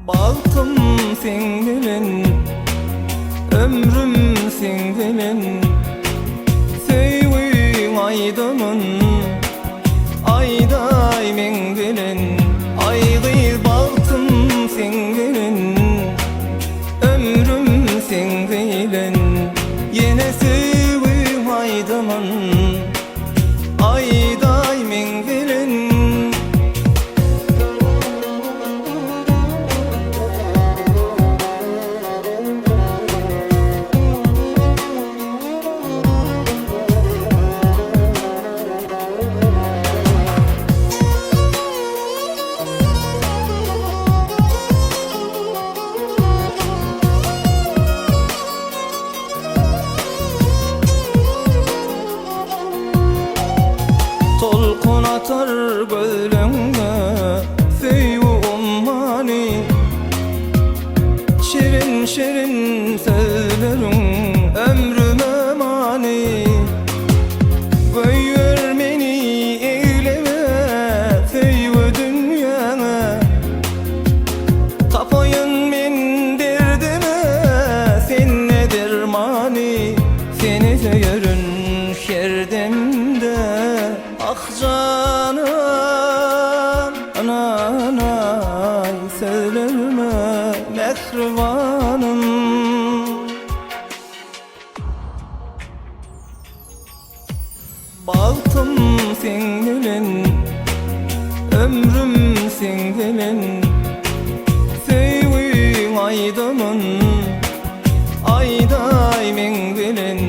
Bagtym seň bilen, ömrüm seň bilen, Söýgüň aýdymyn aýdaý meň bilen. Aý gyz bagtym seň bilen, ömrüm seň bilen, Ýene söýgüň aýdymyn aýdaý meň bilen. Tolkun atar gözleňde söýgi ummany, Şirin-şirin sözleriň ömrüme many. Goýber meni egleme söýgi dünýäňe, Tapaýyn men derdime sende dermany. Seni söýerin her demde ah janym, Ynanaý sözlerime mähribanym. Bagtym seň bilen, ömrüm seň bilen, Söýgüň aýdymyn aýdaý meň bilen.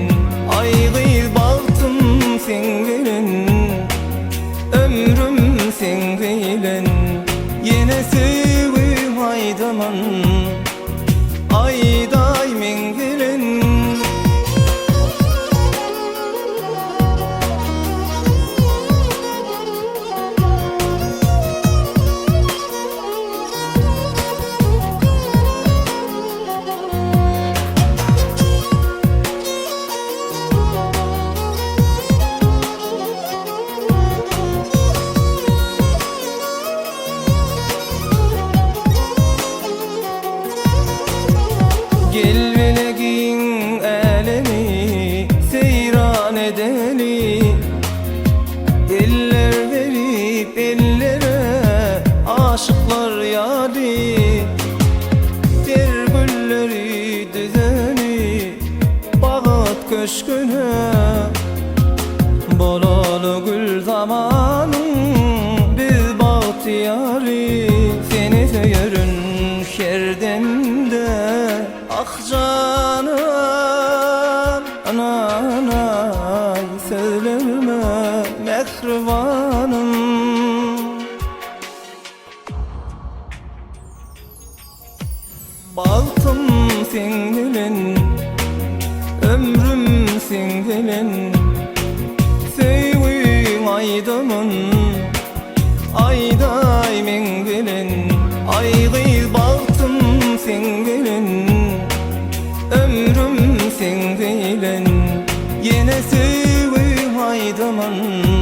Aý gyz bagtym seň bilen, ömrüm seň bilen, Ýene söýgüň aýdymyn aýdaý meň bilen. Gel bile giň älemi seýran edeli, Eller berip ellere aşyklar ýaly, Ter gülleri düzeli bagat köşgüne, Bolaly gül zamanyň biz bagtyýary. Seni söýerin her demde ah janym, Ynanaý sözlerime mähribanym. Bagtym seň bilen, ömrüm seň bilen, Söýgüň aýdymyn aýdaý meň bilen. Aý gyz bagtym seň bilen, ömrüm seň bilen, Ýene söýgüň aýdymyn.